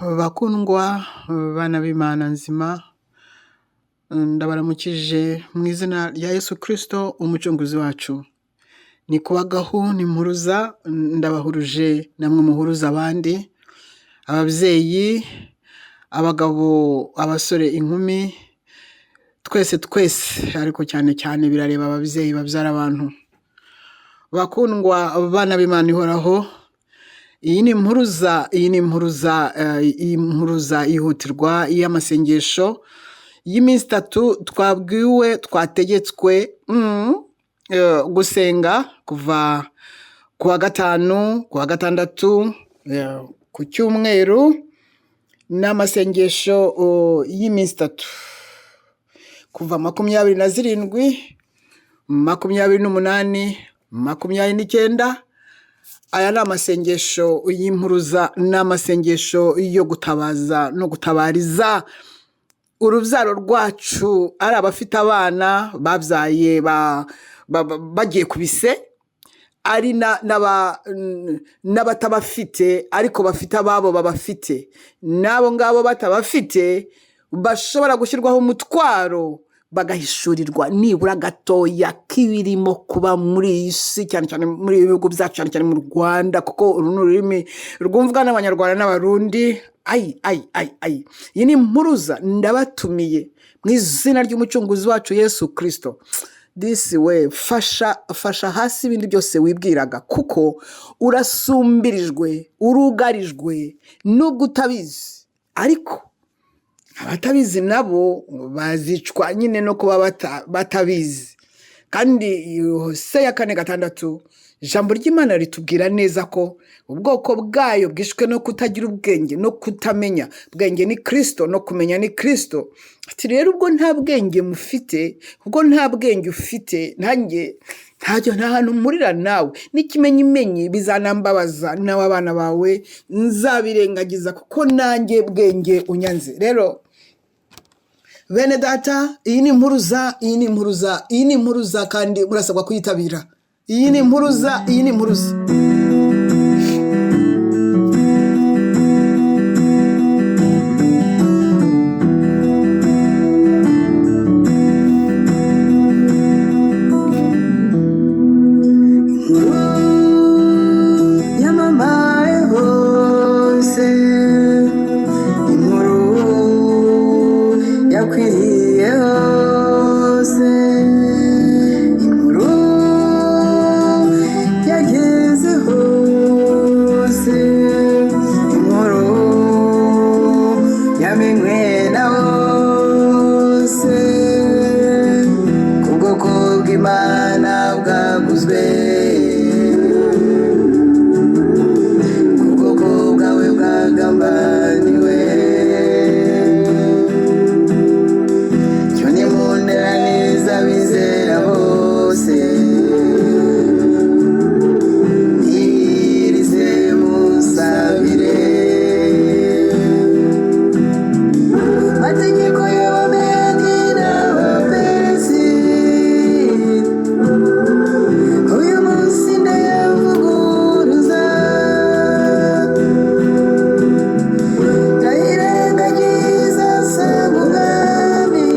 Bakundwa bana b'Imana nzima, ndabaramukije mu izina rya Yesu Kristo umucunguzi wacu. Ni kubagaho ni mpuruza, ndabahuruje namwe muhuruza abandi, ababyeyi, abagabo, abasore, inkumi, twese twese ariko cyane cyane birareba ababyeyi babyara abantu. Bakundwa bana b'Imana ihoraho, iyi ni impuruza, iyi ni impuruza, iyi mpuruza yihutirwa y'amasengesho y'iminsi itatu twabwiwe, twategetswe gusenga kuva ku wa gatanu, ku wa gatandatu, ku cyumweru, n'amasengesho y'iminsi itatu kuva 27, 28, 29. Aya ni amasengesho y'impuruza, ni amasengesho yo gutabaza no gutabariza urubyaro rwacu, ari abafite abana babyaye bagiye ku bise, ari n'abatabafite ariko bafite ababo babafite, n'abo ngabo batabafite bashobora gushyirwaho umutwaro bagahishurirwa nibura gatoya k'ibirimo kuba muri iyi si, cyane cyane muri ibi bihugu byacu, cyane cyane mu Rwanda, kuko uru ni ururimi rwumvwa n'Abanyarwanda n'Abarundi. Ayi, ayi, ayi, ayi. Iyi ni impuruza, ndabatumiye mu izina ry'umucunguzi wacu Yesu Kristo. This way, fasha, fasha hasi ibindi byose wibwiraga, kuko urasumbirijwe, urugarijwe nubwo utabizi, ariko abatabizi nabo bazicwa nyine no kuba batabizi. Kandi Hoseya 4:6, ijambo ry'Imana ritubwira neza ko ubwoko bwayo bwishwe no kutagira ubwenge no kutamenya. Ubwenge ni Kristo no kumenya ni Kristo. Ati rero ubwo nta bwenge mufite, ubwo nta bwenge ufite, nanjye ntacyo, nta hantu mpurira nawe, n'ikimenyimenyi bizanambabaza, nawe abana bawe nzabirengagiza, kuko nanjye bwenge unyanze. Rero bene data, iyi ni impuruza, iyi ni impuruza, iyi ni impuruza, kandi murasabwa kuyitabira. Iyi ni impuruza, iyi ni impuruza. Yamamaye hose, inkuru yakwiriye hose, inkuru yageze hose, inkuru yamenywe na bose, ku bwoko bw'Imana bwaguzwe, ubwoko bwawe bwagambaniwe. Cyo nimunteranize abizera bose, mwirize musabire. Mategeko y'Abamedi n'Abaperesi, uyu munsi ndayavuguruza, ndayirengagiza nsanga umwami,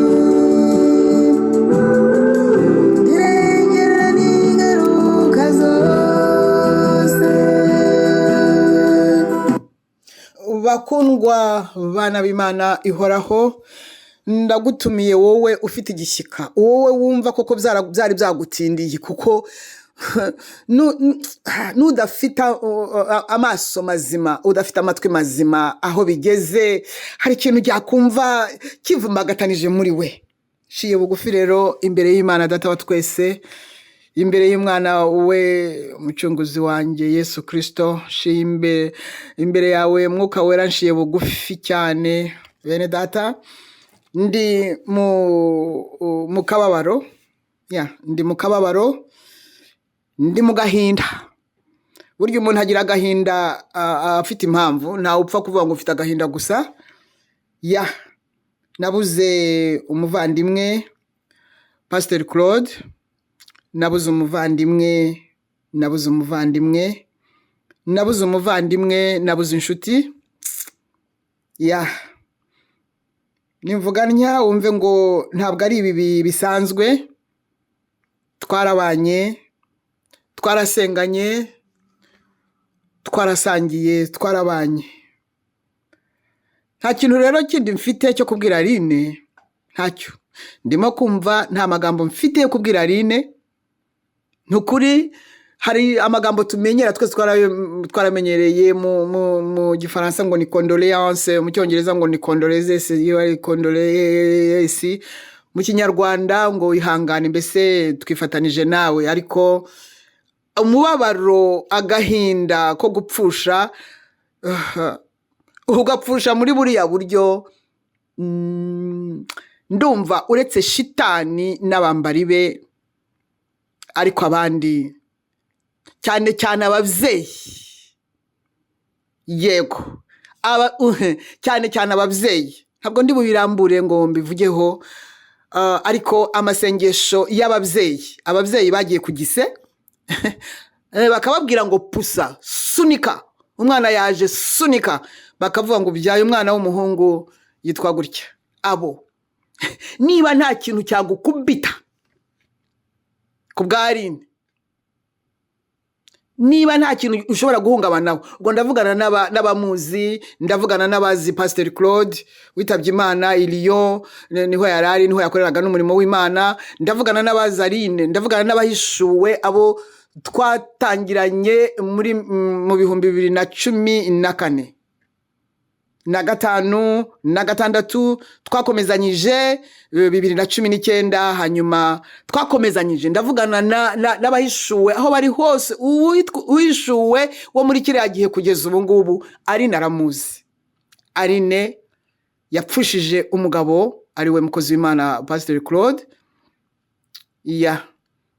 ndirengera n'ingaruka zose. Bakundwa bana b'Imana ihoraho, ndagutumiye wowe ufite igishyika, wowe wumva koko byari byagutindiye, kuko nudafite amaso mazima, udafite amatwi mazima, aho bigeze hari ikintu cyakumva kivumagatanije muri we. Nciye bugufi rero imbere y'Imana Data wa twese, imbere y'umwana we umucunguzi wanjye Yesu Kristo, nciye imbere yawe Mwuka Wera, nciye bugufi cyane. Bene data, ndi mu kababaro, ya, ndi mu kababaro, ndi mu gahinda. Burya umuntu agira agahinda afite impamvu, ntawe upfa kuvuga ngo ufite agahinda gusa. Ya, nabuze umuvandimwe Pastor Claude, nabuze umuvandimwe, nabuze umuvandimwe, nabuze umuvandimwe, nabuze inshuti. Ya, nimvuga ntya wumve ngo ntabwo ari ibi bisanzwe. Twarabanye, twarasenganye, twarasangiye, twarabanye. Nta kintu rero kindi mfite cyo kubwira Aline, ntacyo ndimo kumva, nta magambo mfite yo kubwira Aline. Ni ukuri hari amagambo tumenyera twese, twaramenyereye mu Gifaransa ngo ni condoléance, mu Cyongereza ngo ni condolences, iyo ari condoléances, mu Kinyarwanda ngo ihangane, mbese twifatanije nawe. Ariko umubabaro, agahinda ko gupfusha, ugapfusha muri buriya buryo, ndumva uretse shitani n'abambari be, ariko abandi, cyane cyane ababyeyi, yego, cyane cyane ababyeyi, ntabwo ndi bubirambure ngo mbivugeho, ariko amasengesho y'ababyeyi, ababyeyi bagiye ku gise, bakababwira ngo pusa, sunika, umwana yaje, sunika, bakavuga ngo ubyaye umwana w'umuhungu yitwa gutya. Abo niba nta kintu cyagukubita ku bwa Aline, niba nta kintu ushobora guhungabanaho, ubwo ndavugana n'abamuzi, ndavugana n'abazi Pasiteri Claude witabye Imana i Lyon, niho yari ari, niho yakoreraga n'umurimo w'Imana. Ndavugana n'abazi Aline, ndavugana n'abahishuwe, abo twatangiranye muri mu 2014 na gatanu na gatandatu, twakomezanyije 2019, hanyuma twakomezanyije. Ndavugana n'abahishuwe aho bari hose, uwishuwe wo muri kiriya gihe kugeza ubu ngubu. Aline aramuzi. Aline yapfushije umugabo ari we mukozi w'Imana Pasiteri Claude. Ya,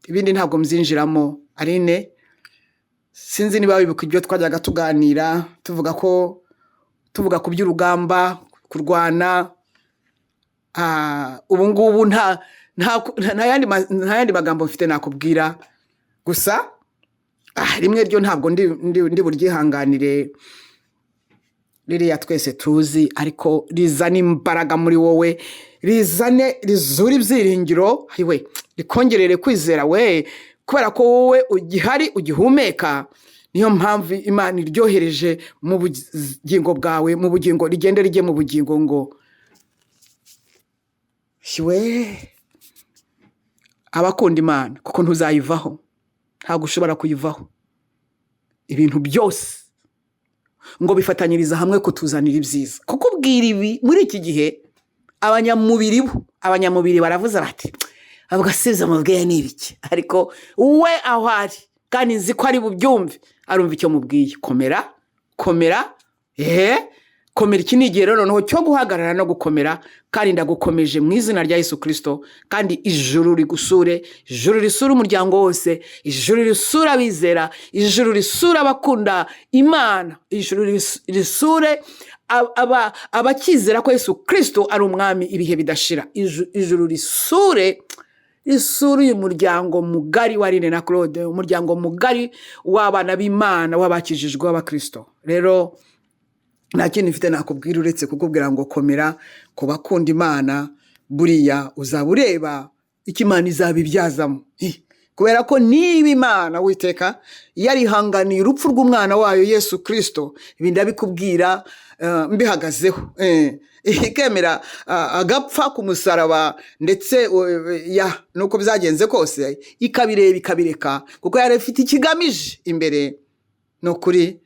ibindi ntabwo mbyinjiramo. Aline, sinzi niba wibuka ibyo twajyaga tuganira, tuvuga ko tuvuga ku by'urugamba kurwana. Ubu ngubu nta yandi magambo mfite nakubwira gusa, rimwe ryo ntabwo ndi buryihanganire, ririya twese tuzi, ariko rizane imbaraga muri wowe, rizane, rizure ibyiringiro, we rikongerere kwizera, we kubera ko wowe ugihari, ugihumeka. Niyo mpamvu Imana iryohereje mu bugingo bwawe, mu bugingo rigende rijye mu bugingo ngo we abakunda Imana, kuko ntuzayivaho, ntabwo ushobora kuyivaho. Ibintu byose ngo bifatanyiriza hamwe kutuzanira ibyiza. Kukubwira ibi muri iki gihe, abanyamubiri bo, abanyamubiri baravuze bati avuga size mubwiye ni ibiki? Ariko we aho ari, kandi nzi ko ari bubyumve, arumva icyo mubwiye. Komera, komera, ehe, komera. Iki ni igihe rero noneho cyo guhagarara no gukomera, kandi ndagukomeje mu izina rya Yesu Kirisito. Kandi ijuru rigusure, ijuru risure umuryango wose, ijuru risure abizera, ijuru risure abakunda Imana, ijuru risure abakizera ko Yesu Kirisito ari umwami ibihe bidashira. Ijuru risure uyu muryango mugari wa Aline na Claude, umuryango mugari w'abana b'Imana, w'abakijijwe, w'abakirisito. Rero nta kindi mfite nakubwira uretse kukubwira ngo komera. Ku bakunda Imana, buriya uzaba ureba icyo Imana izabibyazamo. Kubera ko niba Imana witeka yarihanganiye urupfu rw'umwana wayo Yesu Kirisito, ibi ndabikubwira mbihagazeho, ikemera agapfa ku musaraba, ndetse ya nuko byagenze kose ikabireba, ikabireka kuko yari ifite ikigamije imbere. Ni ukuri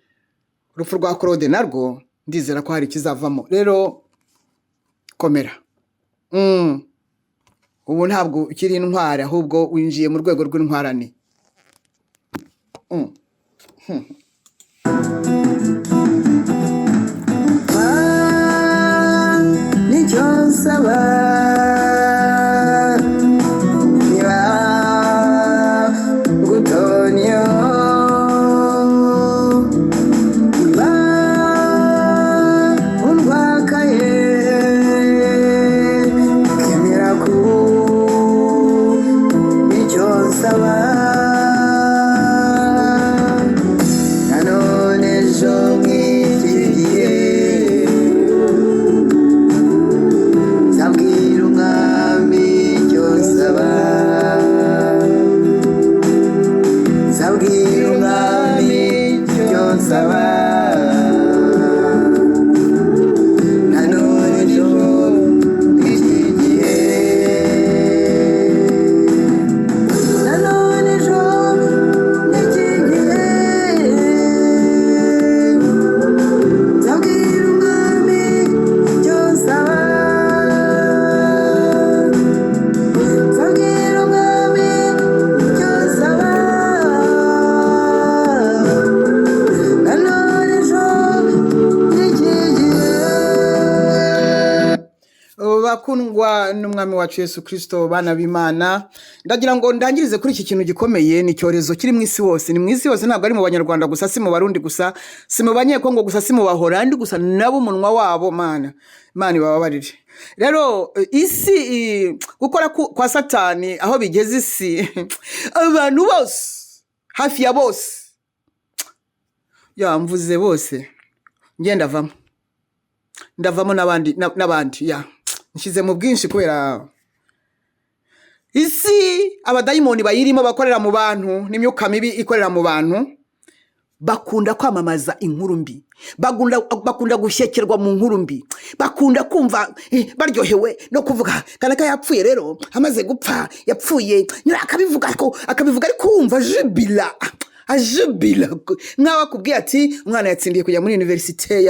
urupfu rwa Claude narwo ndizera ko hari ikizavamo. Rero komera. Ubu ntabwo ukiri intwari, ahubwo winjiye mu rwego rw'intwarane. Nicyo nsaba niba ngutonyo, niba undwakaye, kemera ku icyo nsaba. Bakundwa n'umwami wacu Yesu Kirisito, bana b'Imana, ndagira ngo ndangirize kuri iki kintu gikomeye. Ni icyorezo kiri mu isi hose, ni mu isi hose, ntabwo ari mu Banyarwanda gusa, si mu Barundi gusa, si mu Banyekongo gusa, si mu Bahorandi gusa, nabo umunwa wabo, Mana, Imana ibababarire. Rero isi gukora kwa Satani aho bigeze isi, abantu bose, hafi ya bose, ya mvuze bose, ngenda ndavamo, ndavamo n'abandi n'abandi ya nshyize mu bwinshi, kubera isi abadayimoni bayirimo bakorera mu bantu n'imyuka mibi ikorera mu bantu. Bakunda kwamamaza inkuru mbi, bakunda gushyekerwa mu nkuru mbi, bakunda kumva baryohewe no kuvuga kanaka yapfuye. Rero amaze gupfa, yapfuye nyine, akabivuga, ariko akabivuga ariko wumva jibila ajibila, nk'aho akubwiye ati umwana yatsindiye kujya muri université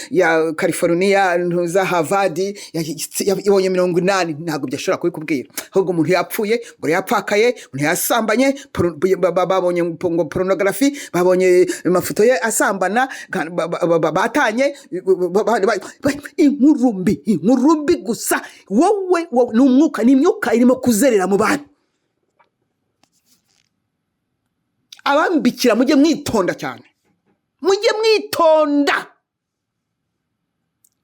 ya California, ntuza Harvard, yabonye 80. Ntabwo byashobora kubikubwira. Ahubwo umuntu yapfuye, ngo yapfakaye, umuntu yasambanye, babonye ngo pornography, babonye amafoto ye asambana, batanye, inkuru mbi, inkuru mbi gusa. Wowe ni umwuka, ni imyuka irimo kuzerera mu bantu. Abambikira, mujye mwitonda cyane, mujye mwitonda.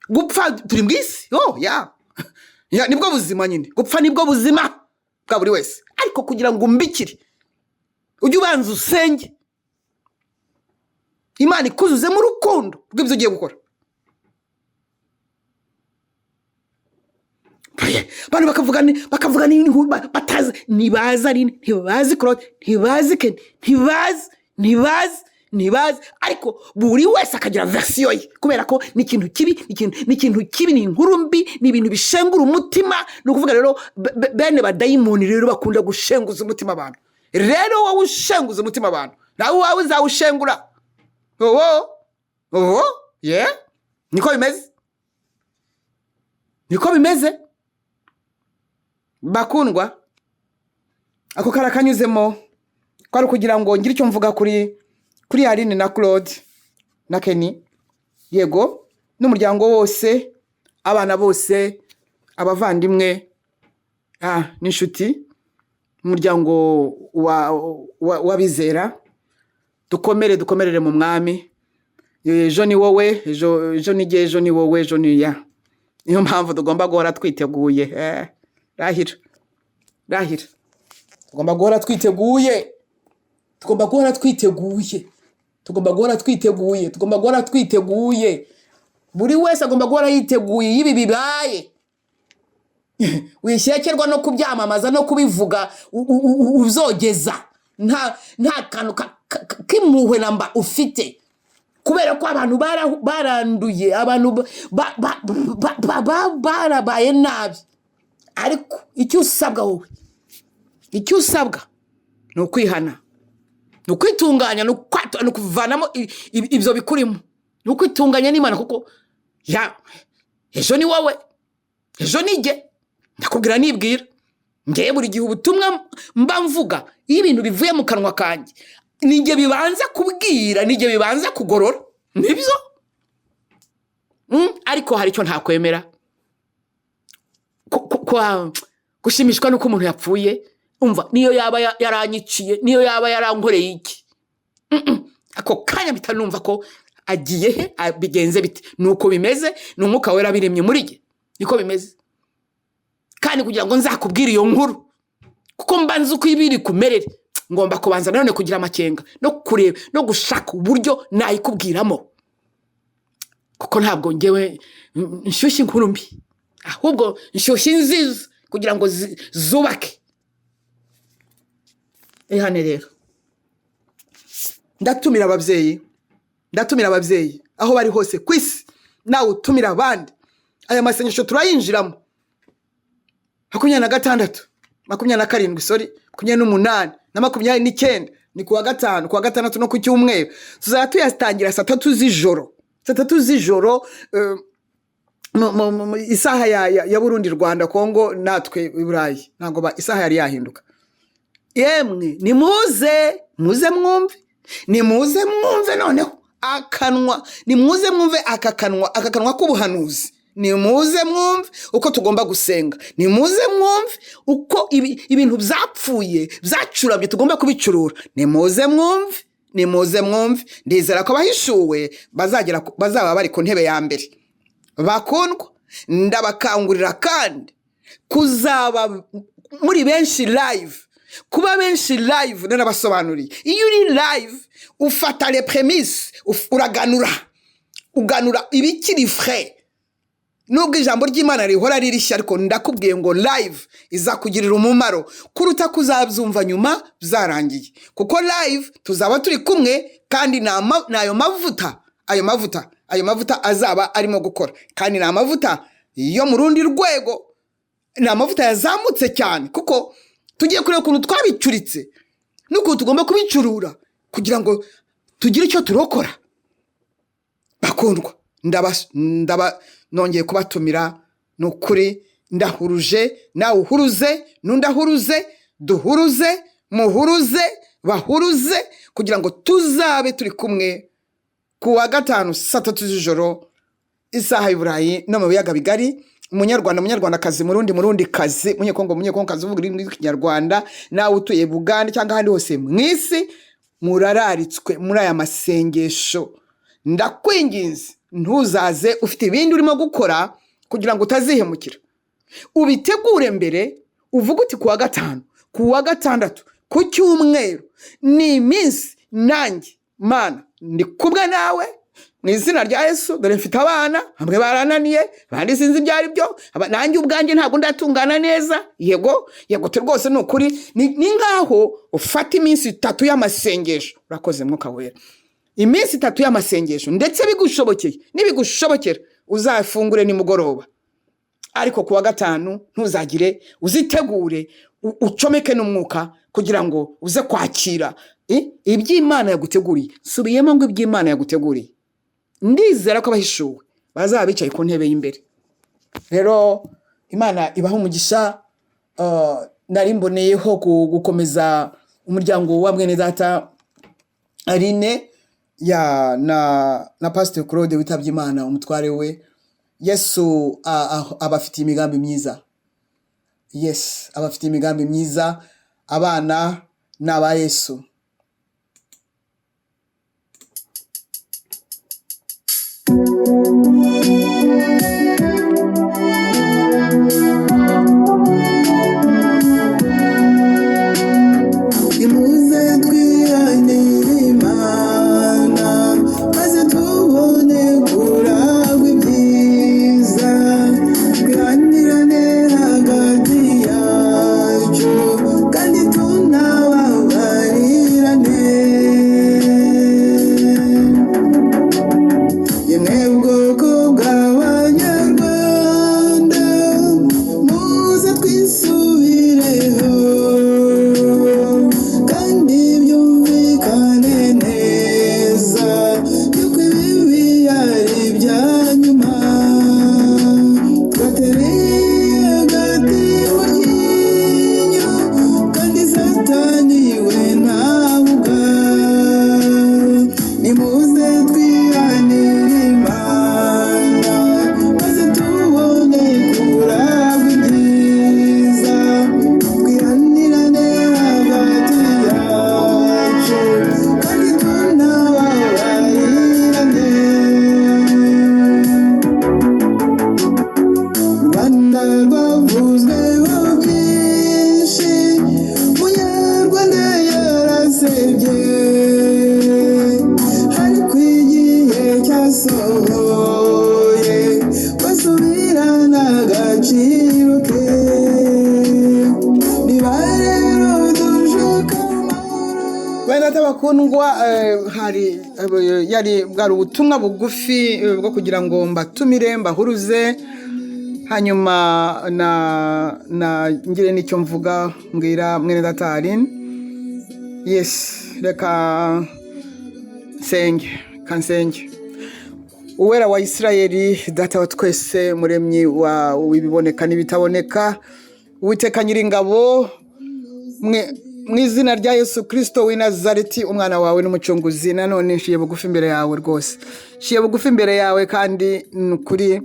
Gupfa turi mu isi, oh ya ya, nibwo buzima nyine, gupfa nibwo buzima bwa buri wese. Ariko kugira ngo umbikire, ujye ubanza usenge Imana ikuzuzemo urukundo rw'ibyo ugiye gukora. Abantu bakavuga n'inkuru batazi, ntibazi ari ntibazi Claude, ntibazi Ken, ntibazi, ntibazi, ntibazi, ariko buri wese akagira version ye, kubera ko ni ikintu kibi, ni ikintu kibi, ni inkuru mbi, ni ibintu bishengura umutima. Ni ukuvuga rero bene badayimoni rero bakunda gushenguza umutima abantu. Rero wowe ushenguza umutima abantu, nawe uwawe uzawushengura. Owo owo ye, niko bimeze, niko bimeze. Bakundwa, ako kara kanyuzemo kwari ukugira ngo ngire icyo mvuga kuri Aline na Claude na Kenny, yego, n'umuryango wose, abana bose, abavandimwe, n'inshuti, umuryango w'abizera. Dukomere, dukomerere mu mwami. Ejo ni wowe, ejo ni jye, ejo ni wowe, ejo ni ya. Niyo mpamvu tugomba guhora twiteguye. Rahira, rahira, tugomba guhora twiteguye, tugomba guhora twiteguye, tugomba guhora twiteguye, tugomba guhora twiteguye. Buri wese agomba guhora yiteguye. Iyo ibi bibaye, wishyekерwa no kubyamamaza no kubivuga, uzogeza nta kantu k'impuhwe na mba ufite, kubera ko abantu baranduye, abantu barabaye nabi. Ariko icyo usabwa wowe, icyo usabwa ni ukwihana, ni ukwitunganya, ni ukuvanamo ibyo bikurimo, ni ukwitunganya n'Imana, kuko ya ejo ni wowe, ejo ni jye. Ndakubwira nibwira ngewe, buri gihe ubutumwa mba mvuga, iyo ibintu bivuye mu kanwa kanjye, ni jye bibanza kubwira, ni jye bibanza kugorora, nibyo. Ariko hari icyo ntakwemera. Gushimishwa n'uko umuntu yapfuye, umva, niyo yaba yaranyiciye, niyo yaba yarankoreye iki, ako kanya mpita numva ko agiye he, bigenze bite? Ni uko bimeze, ni umwuka wera biremye muri jye, niko bimeze. Kandi kugira ngo nzakubwire iyo nkuru, kuko mba nzi uko ibiri kumerere, ngomba kubanza nanone kugira amakenga no kureba no gushaka uburyo nayikubwiramo, kuko ntabwo ngewe nshyushya inkuru mbi, ahubwo nshyushya inziza kugira ngo zubake. Ihane rero. Ndatumira ababyeyi, ndatumira ababyeyi aho bari hose ku isi, nawe utumira abandi. Aya masengesho turayinjiramo 26, 27, sorry, 28 na 29, ni kuwa gatanu, kuwa gatandatu no ku cyumweru. Tuzajya tuyatangira saa tatu z'ijoro, saa tatu z'ijoro, mu isaha ya Burundi, Rwanda, Kongo, natwe i Burayi ntabwo isaha yari yahinduka. Yemwe, nimuze, muze mwumve, nimuze mwumve noneho akanwa, nimuze mwumve aka kanwa, aka kanwa k'ubuhanuzi. Nimuze mwumve uko tugomba gusenga, nimuze mwumve uko ibintu byapfuye byacuramye tugomba kubicurura. Nimuze mwumve, nimuze mwumve. Ndizera ko abahishuwe bazaba bari ku ntebe ya mbere. Bakundwa, ndabakangurira kandi kuzaba muri benshi live, kuba benshi live. Narabasobanuriye, iyo uri live ufata les prémices, uraganura, uganura ibikiri frais. Nubwo ijambo ry'Imana rihora ririshya, ariko ndakubwiye ngo live izakugirira umumaro kuruta kuzabyumva nyuma byarangiye, kuko live tuzaba turi kumwe kandi ni ayo mavuta, ayo mavuta, ayo mavuta azaba arimo gukora, kandi ni amavuta yo mu rundi rwego, ni amavuta yazamutse cyane, kuko tugiye kureba ukuntu twabicuritse n'ukuntu tugomba kubicurura kugira ngo tugire icyo turokora. Bakundwa, ndaba nongeye kubatumira. Ni ukuri ndahuruje, nawe uhuruze, n'undi ahuruze, duhuruze, muhuruze, bahuruze, kugira ngo tuzabe turi kumwe ku wa gatanu saa 3 z'ijoro, isaha y'Uburayi no mu biyaga bigari. Umunyarwanda, Munyarwandakazi, Murundi, Murundi kazi, Munyekongo, Munyekongokazi uvuga ururimi rw'Ikinyarwanda, nawe utuye Bugande cyangwa ahandi hose mu isi, murararitswe muri aya masengesho. Ndakwinginze, ntuzaze ufite ibindi urimo gukora kugira ngo utazihemukira. Ubitegure mbere, uvuge uti ku wa gatanu, ku wa gatandatu, ku cyumweru ni iminsi nanjye Mana ndi kumwe nawe mu izina rya Yesu. Dore mfite abana, bamwe barananiye, abandi sinzi ibyo ari byo, nanjye ubwanjye ntabwo ndatungana neza. Yego, yego, te rwose ni ukuri, ni nkaho ufata iminsi 3 y'amasengesho. Urakoze Mwuka Wera. Iminsi 3 y'amasengesho, ndetse bigushobokeye, nibigushobokera uzafungure nimugoroba, ariko ku wa gatanu ntuzagire, uzitegure, ucomeke n'umwuka kugira ngo uze kwakira iby'Imana yaguteguriye. Subiyemo ngo iby'Imana yaguteguriye. Ndizera ko abahishuwe bazaba bicaye ku ntebe y'imbere. Rero Imana ibaha umugisha. Nari mboneyeho gukomeza umuryango wa mwene data Aline ya na Pastor Claude witabye Imana, umutware we. Yesu abafitiye imigambi myiza. Yes, abafitiye imigambi myiza. Abana ni aba Yesu. Nimuze twihanire Imana, maze tubone kuragwa ibyiza, twihanirane hagati yacu kandi tunababarirane. Yemwe bwoko bw'Abanyarwanda, muze twisubireho kandi byumvikane neza yuko ibibi ari ibya nyuma. Twatereye hagati mu ryinyo kandi Satani we ntabuga. Nimuze twihanire Imana, maze tubone kuragwa ibyiza, twihanirane hagati yacu kandi tunababarirane. Rwanda rwavuzweho byinshi, Munyarwanda yarasebye, ariko igihe cyasohoye basubirana agaciro ke. Niba rero dushaka amahoro. Bene data bakundwa, hari yari bwari ubutumwa bugufi bwo kugira ngo mbatumire, mbahuruze, hanyuma na ngire n'icyo mvuga mbwira mwene data Aline. Yes, reka nsenge, kansenge. Uwera wa Isirayeli, Data wa twese, muremyi wa w'ibiboneka n'ibitaboneka, Uwiteka Nyiringabo, mu izina rya Yesu Kristo w'i Nazareti, umwana wawe n'umucunguzi, nanone nshiye bugufi imbere yawe rwose. Nshiye bugufi imbere yawe kandi ni ukuri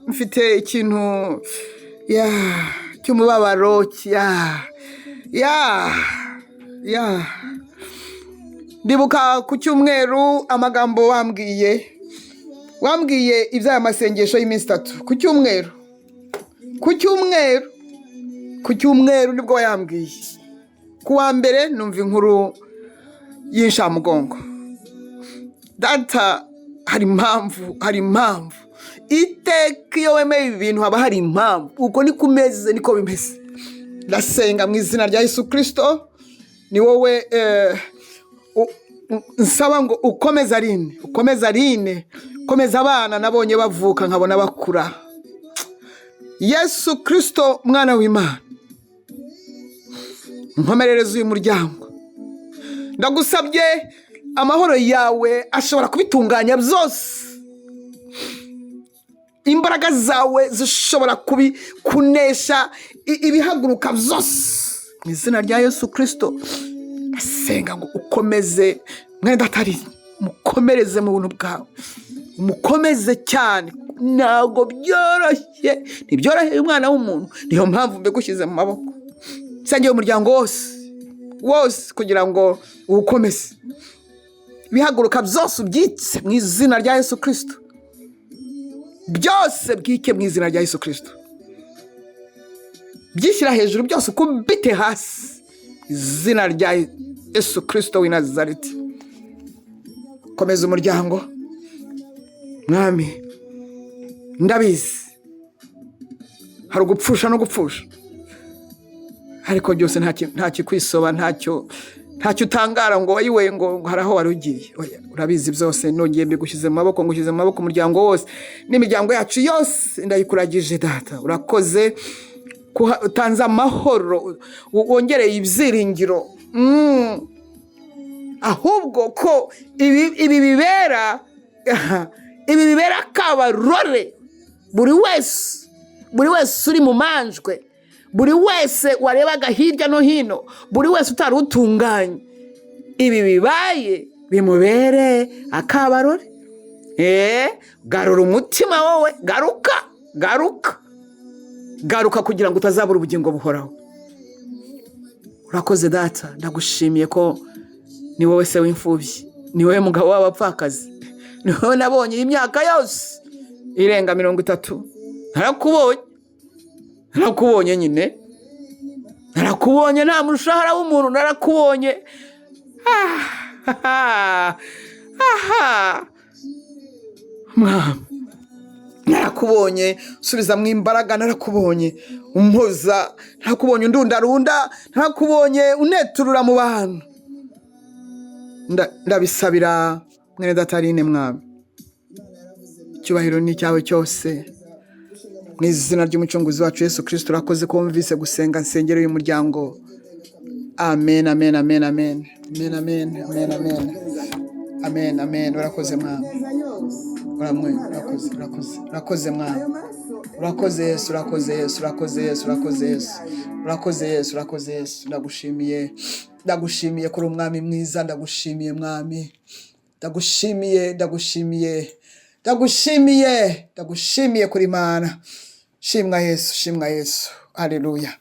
Mfite ikintu ya cy'umubabaro ya. Ndibuka ku cyumweru amagambo wambwiye iby'aya masengesho y'iminsi 3 ku cyumweru. Ku cyumweru nibwo wayambwiye. Ku wa mbere numva inkuru y'inshamugongo. Data, hari impamvu, hari impamvu. Iteka iyo wemeye ibi bintu haba hari impamvu. Uko niko umeze, niko bimeze. Ndasenga mu izina rya Yesu Kirisito, ni wowe nsaba ngo ukomeze Aline, ukomeze Aline, ukomeze abana nabonye bavuka nkabona bakura. Yesu Kirisito, mwana w'Imana, nkomerereza uyu muryango. Ndagusabye, amahoro yawe ashobora kubitunganya byose, imbaraga zawe zishobora kunesha ibihaguruka byose. Mu izina rya Yesu Kirisito ndasenga ngo ukomeze mwene data, mukomereze mu buntu bwawe, umukomeze cyane. Ntabwo byoroshye, ntibyoroheye umwana w'umuntu. Niyo mpamvu mbigushyize mu maboko. Nsengeye umuryango wose wose kugira ngo uwukomeze, ibihaguruka byose ubyitse mu izina rya Yesu Kirisito, byose bwike mu izina rya Yesu Kirisito. Byishyira hejuru byose ukubite hasi, izina rya Yesu Kirisito w'i Nazareti. Komeza umuryango, Mwami. Ndabizi hari ugupfusha no gupfusha, ariko byose nta kikwisoba, ntacyo utangara ngo wayiwe ngo hari aho wari ugiye. Oya, urabizi byose. Nongeye mbigushyize mu maboko, ngushyize mu maboko umuryango wose n'imiryango yacu yose, ndayikuragije. Data, urakoze utanze amahoro, wongereye ibyiringiro. Ahubwo ko ibi bibera kabarore buri wese, buri wese uri mu manjwe, buri wese warebaga hirya no hino, buri wese utari utunganye, ibi bibaye bimubere akabarore. Garura umutima wowe, garuka, garuka, garuka, kugira ngo utazabura ubugingo buhoraho. Urakoze Data, ndagushimiye ko ni wowe se w'imfubyi, ni wowe mugabo w'abapfakazi, ni wowe nabonye iyi myaka yose irenga 30. Narakubonye, narakubonye nyine, narakubonye nta mushahara w'umuntu, narakubonye. Ah, aha Mwami, narakubonye usubizamo imbaraga, narakubonye umpoza, narakubonye undundarunda, narakubonye uneturura mu bantu. Ndabisabira mwene data Aline. Mwami, icyubahiro ni icyawe cyose, mu izina ry'Umucunguzi wacu Yesu Kirisito. Urakoze ko wumvise gusenga nsengero y'umuryango. Amen, amen, amen, amen, amen, amen, amen, amen, amen, amen. Urakoze Mwami, uramwe, urakoze, urakoze, urakoze Mwami, urakoze Yesu, urakoze Yesu, urakoze Yesu, urakoze Yesu, urakoze Yesu, urakoze Yesu. Ndagushimiye, ndagushimiye kuri umwami mwiza. Ndagushimiye Mwami, ndagushimiye, ndagushimiye, ndagushimiye, ndagushimiye kuri Mana. Shimwa Yesu, shimwa Yesu, haleluya.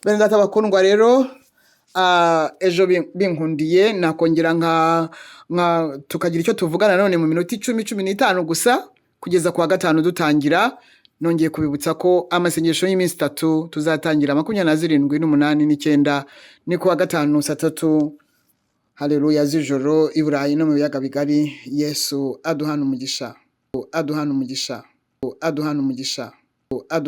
Bene data bakundwa rero, ejo binkundiye nakongera nka tukagira icyo tuvugana none mu minota 10, 15 gusa, kugeza ku wa gatanu dutangira. Nongeye kubibutsa ko amasengesho y'iminsi 3 tuzatangira 27 n'umunani n'icyenda, ni ku wa gatanu saa 3, haleluya, z'ijoro i Burayi no mu biyaga bigari. Yesu aduhana umugisha, aduhana umugisha, aduhana umugisha, aduhana.